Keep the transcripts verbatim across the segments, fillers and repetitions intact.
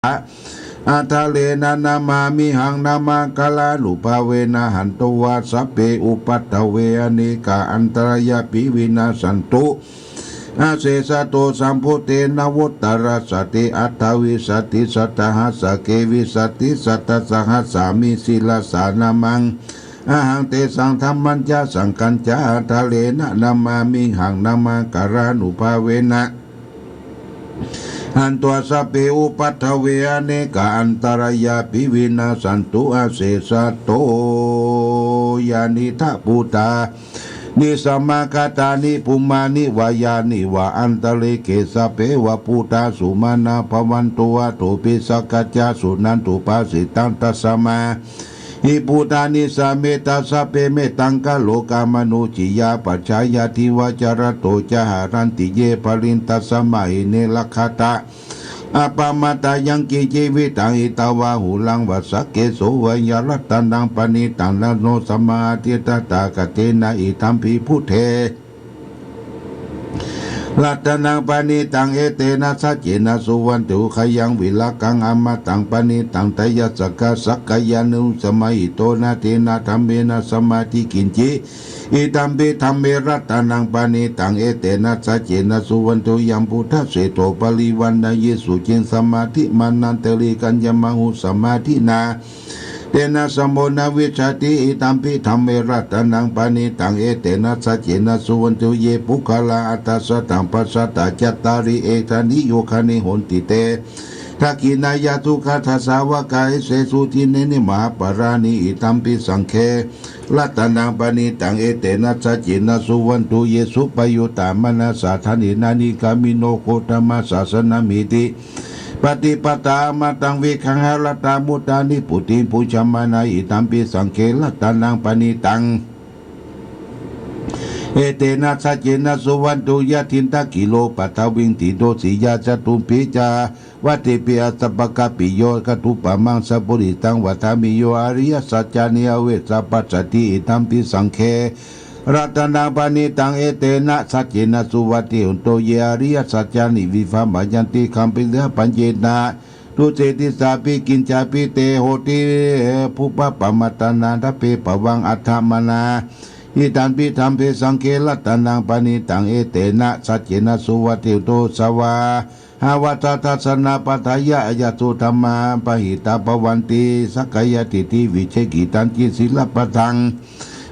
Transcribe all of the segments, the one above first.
ādarena namāmihaṃ namakārānubhāvena hantvā sabbe upaddave anekā antarāyāpi vinassantu asesato. Sambuddhe navuttarasate aṭṭhavīsatisattasahassake vīsatisatasahassāmi sirasā namaṃ ahaṃ tesaṃ dhammañca saṅghañca ādarena namāmihaṃ namakārānubhāvena hantvā sabbe upaddave anekā antarāyāpi vinassantu asesato. Yānīdha bhūtāni samāgatāni bhummāni vā yāni va antalikkhe sabbeva bhūtā sumanā bhavantu athopi sakkacca suṇantu bhāsitaṃ. Tasmā hi bhūtā nisāmetha sabbe mettaṃ karokāmanujiyyā pajāya divā ca ratto ca haranti ye baliṃ tasmā hi ne rakkhatha appamattā. Yaṅkiñci vittaṃ idha vā huraṃ vā saggesu vā yaṃ ratanaṃ paṇītaṃ na no samaṃ atthi tathāgatena idampi buddhe ratanaṃ paṇītaṃ etena saccena suvatthi. Khayaṃ virāgaṃ amataṃ paṇītaṃ tayajjhagā sakyamunī samāhito na tena dhammena samatthi kiñci idampi dhamme ratanaṃ paṇītaṃ etena saccena suvatthi. Yambuddhaseṭṭho parivaṇṇayī suciṃ samādhimānantarikaññamāhu samādhinā tena samo na vijjati idampi dhamme ratanaṃ paṇītaṃ etena saccena suvatthi. Ye puggalā aṭṭha sataṃ pasatthā cattāri etāni yugāni honti te dakkhiṇeyyā sugatassa sāvakā esesu dinneni mahapphalāni idampi saṅghe ratanaṃ paṇītaṃ etena saccena suvatthi. Ye suppayuttā manasā daḷhena nikkāmino gotamasāsanamīti pattipattā amataṃ vigayha laddhā mudhā nibbutiṃ bhuñjamānā idampi saṅghe ratanaṃ paṇītaṃ etena saccena suvatthi. Yathindakhīlo paṭhaviṃ sito siyā catubbhi ca vattebhi asapakampiyo tathūpamaṃ sappurisaṃ vadāmi yo ariyasaccāni avecca passati idampi saṅghe ratanaṃ paṇītaṃ etena saccena suvatthi hotu. Ye ariyasaccāni vibhāvayanti gabbhinīyapaññena dūre disāpi kiñcāpi te honti pubbaṃ patthanā sabbe bhavaṃ aṭṭhaṃsu manā idampi dhamme saṅghe ratanaṃ paṇītaṃ etena saccena suvatthi hotu. Svā hāvatthadassanapattayāyatho dhammā pahītā bhavanti sakkāyadiṭṭhi vicchikicchañci sīlabbataṃ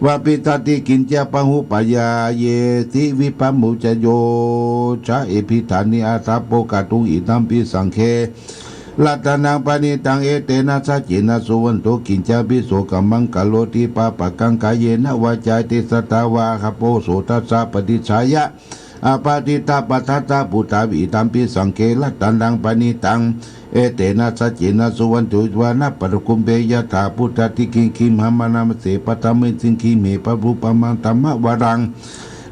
vapissati kiñci pahupāya yesi vibhamuccayo ca ebhiṭhāni aṭṭhaṃsu kātuṃ idampi saṅghe ratanaṃ paṇītaṃ etena saccena suvatthi. Kiñcāpi so kammaṃ karoti pāpakaṃ kāyena vācāyate sadā vā gabbho so tassa paṭicchāya appaṭitatā padattā phuṭā idampi saṅghe ratanaṃ paṇītaṃ etena saccena suvatthi. Uddhavā na paṭhakumbhe yathā phuṭṭhadīghe gimhānamāse paṭhamasmiṃ gimhe tathūpamaṃ dhammavaraṃ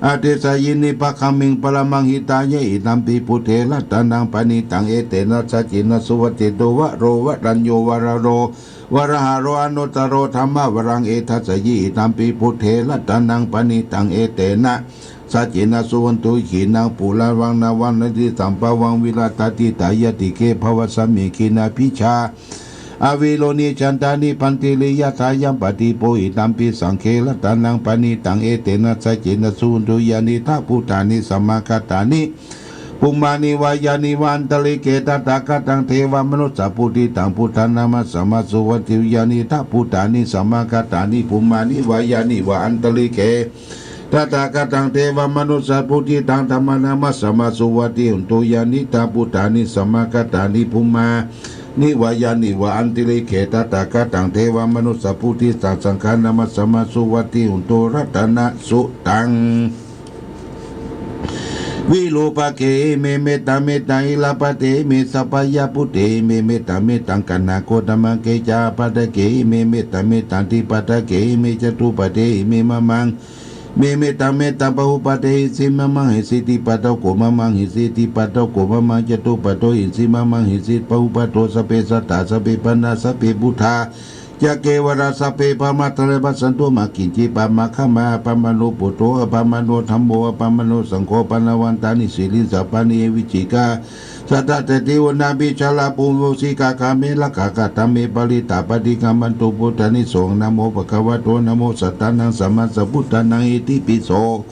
adesayi nibbakhāmiṃ paramaṃ hitāya idampi buddhe ratanaṃ paṇītaṃ etena saccena suvatthi. Uddhavā varo varañño varado varāharo anuttaro dhammavaraṃ adesayi idampi buddhe ratanaṃ paṇītaṃ etena saccena suvatthi. Khīṇaṃ purāṇaṃ navaṃ natthi sambhavaṃ virattacittāyatike bhavasmiṃ khīṇabījā avirūḷhichandā nibbanti yathāyampadīpo idampi saṅghe ratanaṃ paṇītaṃ etena saccena suvatthi. Yānīdha bhūtāni samāgatāni bhummāni vā yāni va antalikkhe tathāgataṃ devamanussapūjitaṃ buddhaṃ namassāma suvatthi. Yānīdha bhūtāni samāgatāni bhummāni vā yāni va antalikkhe tathāgataṃ devamanussapūjitaṃ dhammaṃ namassāma suvatthi hotu. Yānīdha bhūtāni samāgatāni bhummāni vā yāni va antalikkhe tathāgataṃ devamanussapūjitaṃ saṅghaṃ namassāma suvatthi hotu. Ratanasuttaṃ. Virūpakkhe ime mettā mettaṃ irāpadesime sapaññābhūte ime mettā mettaṃ kaṇhagodhamake ca ābādhake ime mettā mettaṃ dvipaṭṭhake ime catuppaṭṭhe ime mamaṃ ime mettā mettaṃ bahuppaṭhe isi mamaṃ isi dvipaṭṭhako mamaṃ isi dvipaṭṭhako mamaṃ catuppaṭṭho isi mamaṃ isi bahuppaṭho sabbe sattā sabbe pāṇā sabbe bhūtā ca kevalā sabbe brahmā tadaraṃ passantu mā kiñci pāpaggaṃ mayhaṃ appamāṇo buddho appamāṇo dhammo appamāṇo saṅgho paṇṇaraṃ vandāmi siriṃsapāni evaṃ vicchikā Sattasaddi uṇṇābhī sarabū mūsikā, gāme rakkhā katā me parittā, paṭikkamantu bhūtāni, sohaṃ namo bhagavato, namo sattannaṃ sammāsambuddhānaṃ. Itipi so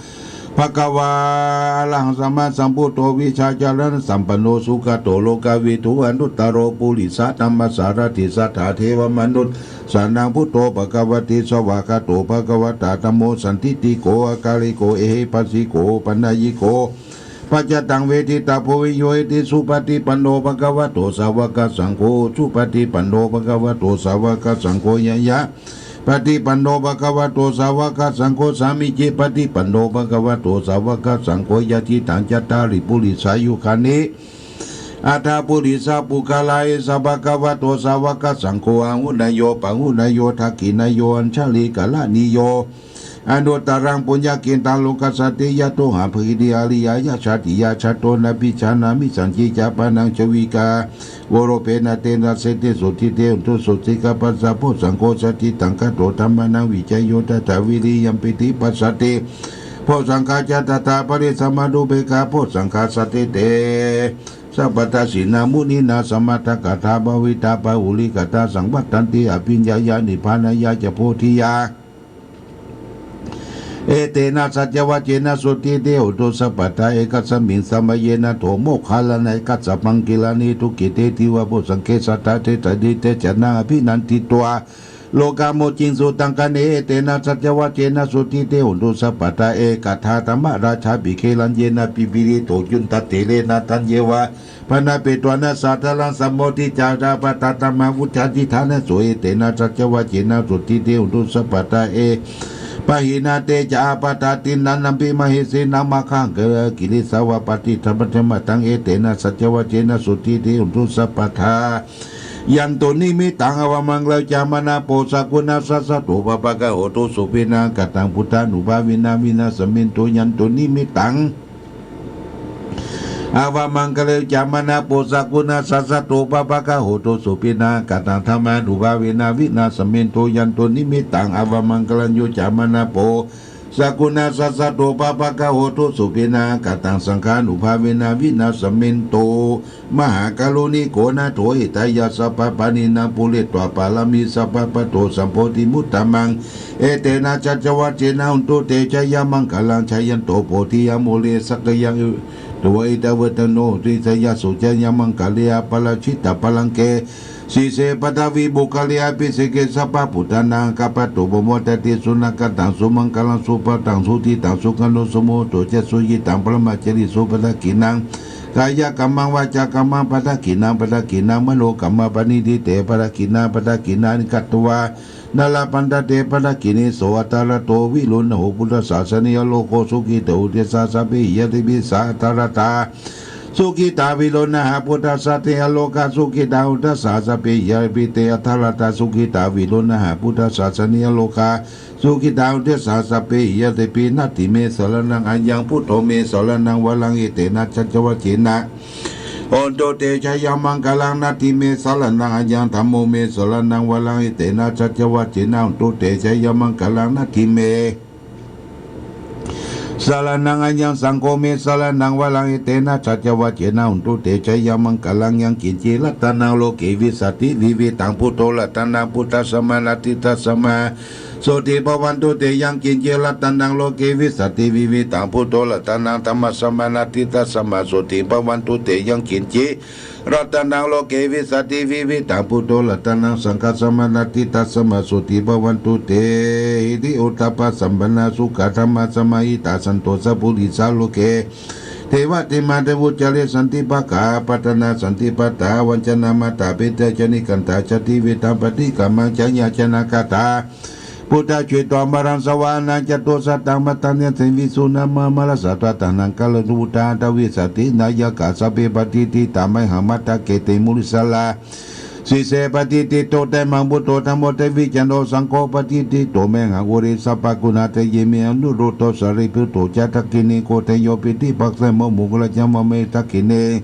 bhagavā arahaṃ sammāsambuddho vijjācaraṇasampanno sugato lokavidū anuttaro purisadammasārathi satthā devamanussānaṃ buddho bhagavāti. Svākkhāto bhagavatā dhammo sandiṭṭhiko akāliko ehipassiko opanayiko paccattaṃ veditabbo viññūhīti. Supaṭipanno bhagavato sāvakasaṅgho, ujupaṭipanno bhagavato sāvakasaṅgho, ñāyapaṭipanno bhagavato sāvakasaṅgho, sāmīcipaṭipanno bhagavato sāvakasaṅgho, yadidaṃ cattāri purisayugāni aṭṭha purisapuggalā, esa bhagavato sāvakasaṅgho, āhuneyyo pāhuneyyo dakkhiṇeyyo añjalikaraṇīyo anuttaraṃ puññakkhettaṃ lokassāti. Yatoha bhagirathi ariyā saccaṃ jato nābhijānāti sañcicca pāṇaṃ ca vikkhamānā vūpena tena saccavajjena sucitti hotu. Sotthi gabbhassa bojjhaṅgo sandiṭṭhitaṃ kāto dhammānaṃ vicayo tathā viriyampīti passaddhi bojjhaṅgā ca tathāpare samādhupekkhabojjhaṅgā. Saṭṭhete sabbadassinā muninā sammadakkhātā bhāvitā bahulīkatā saṃvattanti abhiññāya nibbānāya ca bodhiyā. Etena saccavajjena sotthi te hotu sabbadā. Ekasmiṃ samaye nātho moggallānaṃ kassapaṃ gilāne dukkhite disvā bojjhaṅge satta desayi te janā abhinanditvā rogā mucciṃsu taṅkhaṇe. Etena saccavajjena sotthi te hotu sabbadā. Ekadā dhammarājāpi gelaññenābhipīḷito cundattherena taññeva bhaṇāpetvāna sādaraṃ sammoditvā ca ābādhā tamhā vuṭṭhāsi ṭhānaso. Etena saccavajjena sotthi te hotu sabbadā. Pahīnā te ca ābādhā tiṇṇannampi mahesinaṃ maggāhatakilesāva paṭiṭṭhāsi tamathaṃ. Etena saccavajjena sotthi te hotu sabbadā. Yandunnimittaṃ avamaṅgalañca mārasevaṃ sakuṇassa saddo pāpaggaho dussupinaṃ akantaṃ buddhānubhāvena vināsamentu. Yandunnimittaṃ avamaṅgalañca mārasevaṃ sakuṇassa saddo pāpaggaho dussupinaṃ akantaṃ dhammānubhāvena vināsamentu. Yandunnimittaṃ avamaṅgalañca mārasevaṃ sakuṇassa saddo pāpaggaho dussupinaṃ akantaṃ saṅghānubhāvena vināsamentu. Mahākāruṇiko nātho hitāya sabbapāṇinaṃ pūretvā pāramī sabbā patto sambodhimuttamaṃ. Etena saccavajjena hotu te jayamaṅgalaṃ. Jayanto bodhiyā mūle sakyānaṃ nandivaḍḍhano, jayassu jayamaṅgale aparājitapallaṅke sīse paṭhavipokkhare abhiseke sabbabuddhānaṃ aggappatto pamodati. Sunakkhattaṃ sumaṅgalaṃ supabhātaṃ suhuṭṭhitaṃ sukhaṇo sumuhutto ca suyiṭṭhaṃ brahmacārisu padakkhiṇaṃ kāyakammaṃ vācākammaṃ padakkhiṇaṃ padakkhiṇaṃ manokammaṃ paṇidhī te padakkhiṇā padakkhiṇāni katvāna labhantatthe padakkhiṇe. So atthaladdho viruḷho buddhasāsane arogā sukhitā hotha sabbehi ñātibhi. Sā atthaladdhā sukhitā viruḷhā buddhasāsane arogā sukhitā hotha sabbehi ñātibhi. Te atthaladdhā sukhitā viruḷhā buddhasāsane arogā sukhitā hotha sabbehi ñātibhi. Natthi me saraṇaṃ aññaṃ buddho me saraṇaṃ varaṃ etena saccavajjena hotu te jayamaṅgalaṃ. Natthi me saraṇaṃ aññaṃ dhammo me saraṇaṃ varaṃ etena saccavajjena hotu te jayamaṅgalaṃ. Natthi me saraṇaṃ aññaṃ saṅgho me saraṇaṃ varaṃ etena saccavajjena hotu te jayamaṅgalaṃ. Yaṅkiñci ratanaṃ loke vijjati vividhaṃ puthu ratanaṃ buddhasamaṃ natthi tasmā sotthī bhavantu te. Yaṅkiñci ratanaṃ loke vijjati vividhaṃ puthu ratanaṃ dhammasamaṃ natthi tasmā sotthī bhavantu te. Yaṅkiñci ratanaṃ loke vijjati vividhaṃ puthu ratanaṃ saṅghasamaṃ natthi tasmā sotthī bhavantu te. Hiriottappasampannā sukkadhamma samāhitā santo sappurisā loke devatemānamuccare. Santi pakkhā apattanā santi pādā avañcanā mātā pitā ca nikkhantā jātivedha paṭikkama ca ñāyanagāthā buddhajitavaraṃ savāhanaṃ catusaccāmatthaṃ yaṃ se visuṃ nāma māraṃ satthu taṇhaṅkarituṃ buddhaṃ aṭṭhavīsati nāyakaṃ sabbe patiṭṭhitā mayhaṃ matthake te munissarā. Sīse patiṭṭhito mayhaṃ buddho dhammo dvilocane saṅgho patiṭṭhito mayhaṃ ure sabbaguṇākaro me anuruddho sārīputto ca dakkhiṇe koṇḍañño piṭṭhibhāgasena moggallāni ca dakkhiṇe.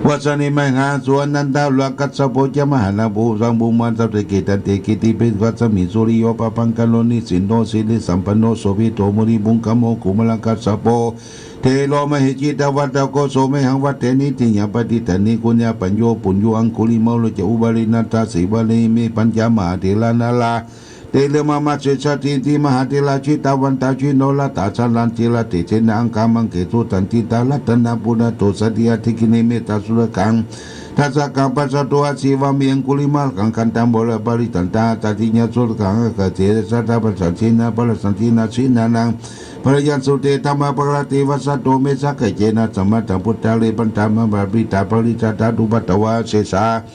Vasane mayhaṃ so ānandarūḷhakassapo ca mahānāmo sambhummā sabrahmake tante kittipurūpāsmiṃ suriyo pabhaṅkaro nisinno sirisampanno sobhito munipuṅgavo. Kumārakassapo thero mahesī cittavādako so mayhaṃ vadane nittiyā paṭiggaṇhāmi puññapañño puñño aṅgulimālo ca uparisā sīvalī ime pañca mahātherā nalāṭe mama sesāsīti. Mahātherā jitavantā jinorasā saraṃ sīlatejena aṅgamaṅgesu saṇṭhitā. Ratanaṃ purato santike āgacchi mettāsuttakaṃ. Tassa kaṃ passato āsi vāme aṅgulimālakaṃ khandhamoraparittañca āṭāgiriṃ sotakaṃ āgacchi. Satapadda sallīnā pākārasaṇṭhitā sīlānaṃ purimaṃ sūte dhammapākārati vasato me sakiccena sammāsambodhare. Paṭhamasambhāvitāparijjhatā dubbaddavā asesā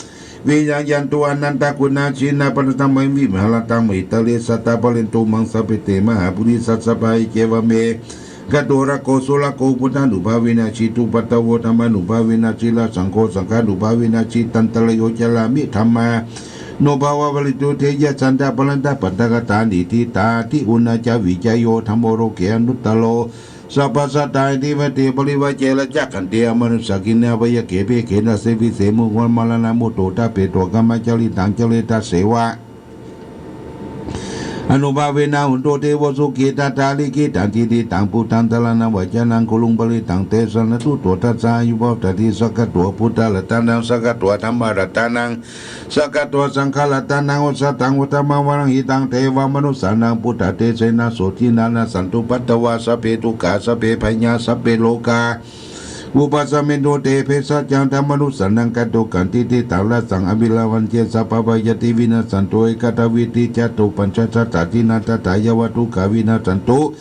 viññāyantu anantaguṇasīlena panāsāmi viharantaṃ mahītale sadā pālentu maṃ sabbe te mahāpurisāsabhā. Iccevamevaṃ gato rakkho surakkho buddhānubhāvena jitu paddavo dhammānubhāvena sīlasaṅgho saṅghānubhāvena jitantarāyo carāmi dhammānubhāvapālito. Teyyathānaṃ parattā pattakatāni diṭṭhā diṭṭhigū ca vicayo dhammo loke anuttaro sabbasattā iti vihāti parivajje rājagaṅge amanussākilāne byagghe peghe rājase vise mukkulamāraṇā muttā bhūto tappetvā kāmacāritaṃ caretasseva anubhāvena hotu devo sukhitattā. Likkhitaṃ cintitaṃ buddhaṃ saraṇaṃ vacanaṃ guruṃ parindaṃ desanaṃ sutvā tassa āyuṃ pavaḍḍhaṃ sakkatvā buddharatanaṃ sakkatvā dhammaratanaṃ sakkatvā saṅgharatanaṃ osathaṃ uttamaṃ varaṃ hitaṃ devamanussānaṃ buddhatejena sotthinā nassantupaddavā sabbe dukkhā sabbe bhayā sabbe rogā vūpasamentu te bhesajjaṃ dhammanussānaṃ kāyikāyasukhaṃ cintitaṃ lāsaṃ avikkamaṃ cetasā bhāvaye yattha vītassanto ekadā vītisāya catupañcasatasītā yatvā dukkhā vinassantu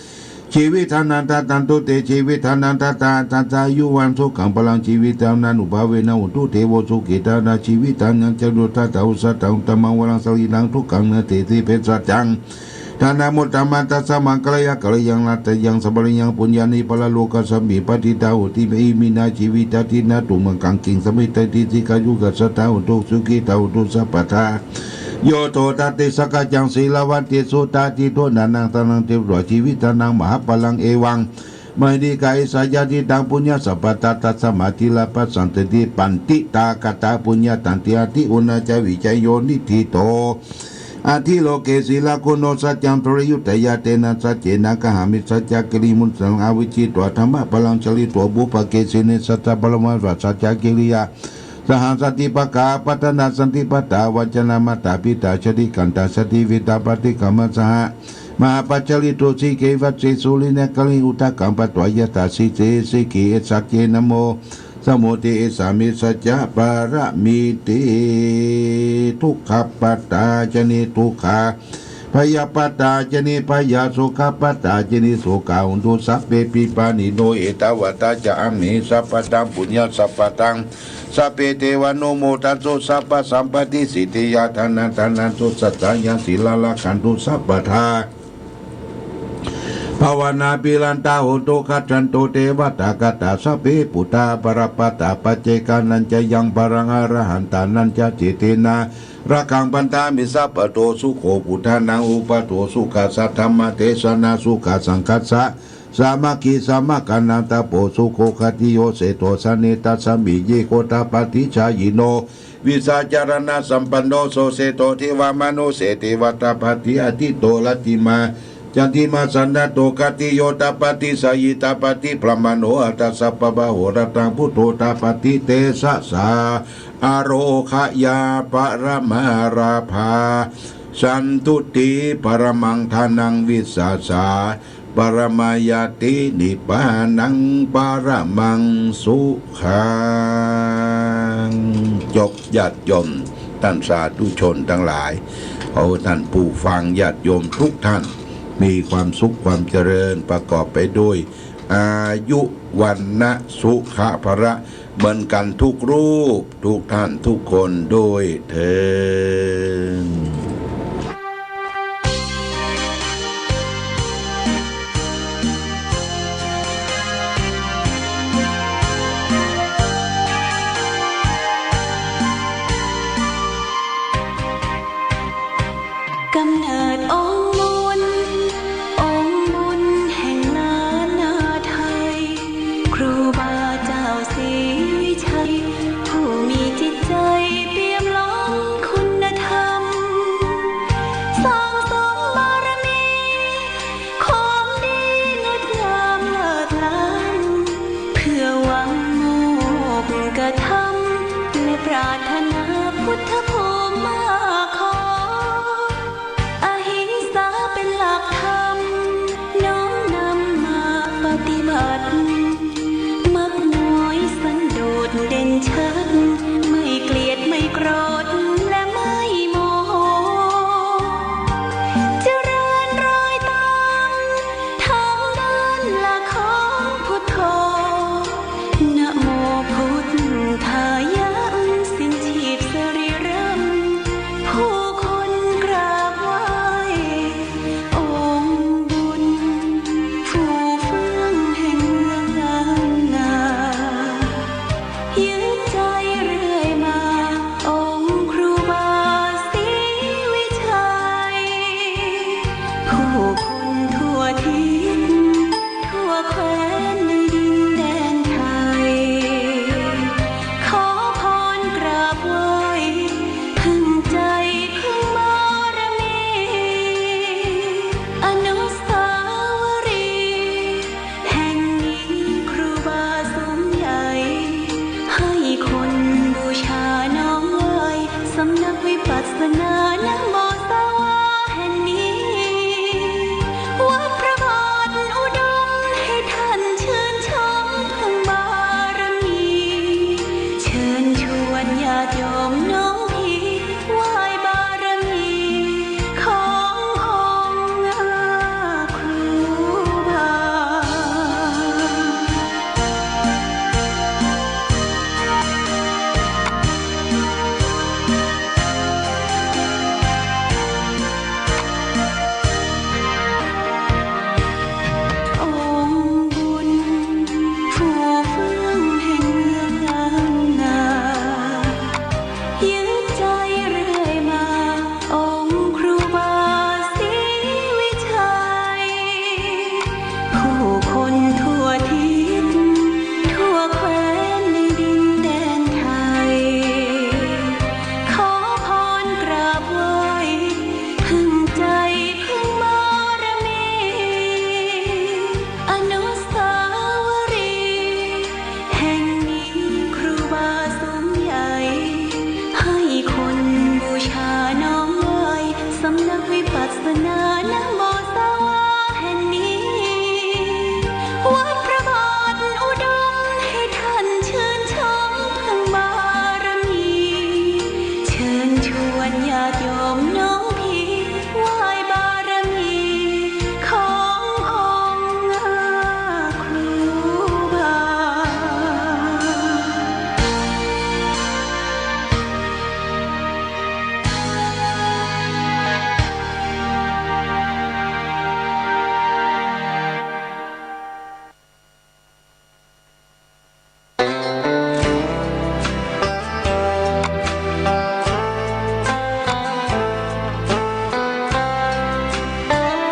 jīvitānaṃ dadantu te jīvitadaṃ datātassa āyuvaṇṇo sukhaṃ balaṃ jīvitadānubhāvena hotu devo sukhitattā. Jīvitadaṃ ca dukkhadaṃ osathaṃ uttamaṃ varaṃ sārīraṃ sukhaṃ nāteti bhesajjaṃ dānamuttamaṃ. Tasmā karaṇīyaṃ karaṇīyaṃ ādariyāmaṃ sampādiyaṃ puññāni paralokasmiṃ patiṭṭhā honti iminā jīvitā. Tiṇṇannamaṅgalaṃ kiṃ samaṃ iti dīghāyukā sadā hontu sukhitā hontu sabbadā. Yo taṃ taṃ tejasā sakyānaṃ sīlavā te sotthā aṭṭhaṃ brūhi nānaṃ saraṇaṃ te buddho jīvitadaṃ mahapphalaṃ. Evaṃ mahīdhi kāyesā yadidaṃ puññasampadaṃ tasmā dhīramassanti paṇḍitāgatā puññatantī aṭṭhaṅgū ca vicayo niṭṭhito atthi loke. Sīlaguṇo saccaṃ sūleyya yutayā tena saccena gahaṃ saccagiriṃ uṇṇissānaṃ avijjitvā dhammabalaṃ chārito pubbake sīse satta parāmokkhā saccakiriyā saha santipākā appaṭivattanā santi patthā vañcanā mātā pitā jātikantā jātaveda paṭikkama saha mahāpajjalito sikkhevasi sūleyya giriṃ udakaṃ patvā yathā sīse sikkhī. Esa te namo samudde esa me saccapāramīti. Dukkhappattā ca niddukkhā bhayappattā ca nibbhayā sokappattā ca nissokā hontu sabbepi pāṇino. Ettāvatā ca amhehi sambhataṃ puññasampadaṃ sabbe devānumodantu sabbasampattisiddhiyā. Dānaṃ dānaṃ ujjasā daññaṃ sīlaṃ rakkhantu sabbadā bhāvanābhiratā hontu gacchantu devatāgatā. Sabbe buddhā balappattā paccekānañca yaṃ balaṃ arahantānañca etena sakkam vandāmi sabbato. Sukho buddhānaṃ uppādo sukhā saddhammadesanā sukhā saṅghassa sāmaggī samaggānaṃ tapo sukho. Khatiyo seṭṭho janetasmiṃ ye gottapaṭisārino vijjācaraṇasampanno so seṭṭho devamanussānaṃ etappaṭi. Atīto rattimānā candimā sannaddho khatiyo tapati jhāyī tapati brāhmaṇo atha sabbamahorattaṃ buddho tapati tejasā. Ārogyaparamā lābhā santuṭṭhī paramaṃ dhanaṃ vissāsaparamā ñātī nibbānaṃ paramaṃ sukhaṃ. จบ ญาติโยม ท่านสาธุชนทั้งหลาย ขอท่านผู้ฟังญาติโยมทุกท่าน มีความสุขความเจริญประกอบไปด้วยอายุ วรรณะ สุขะ พละ เหมือนกันทุกรูป ทุกท่านทุกคนด้วยเทอญ กำเนิดองค์บุญ องค์บุญแห่งล้านนาไทย ครูบาเจ้าศรีวิชัย paññā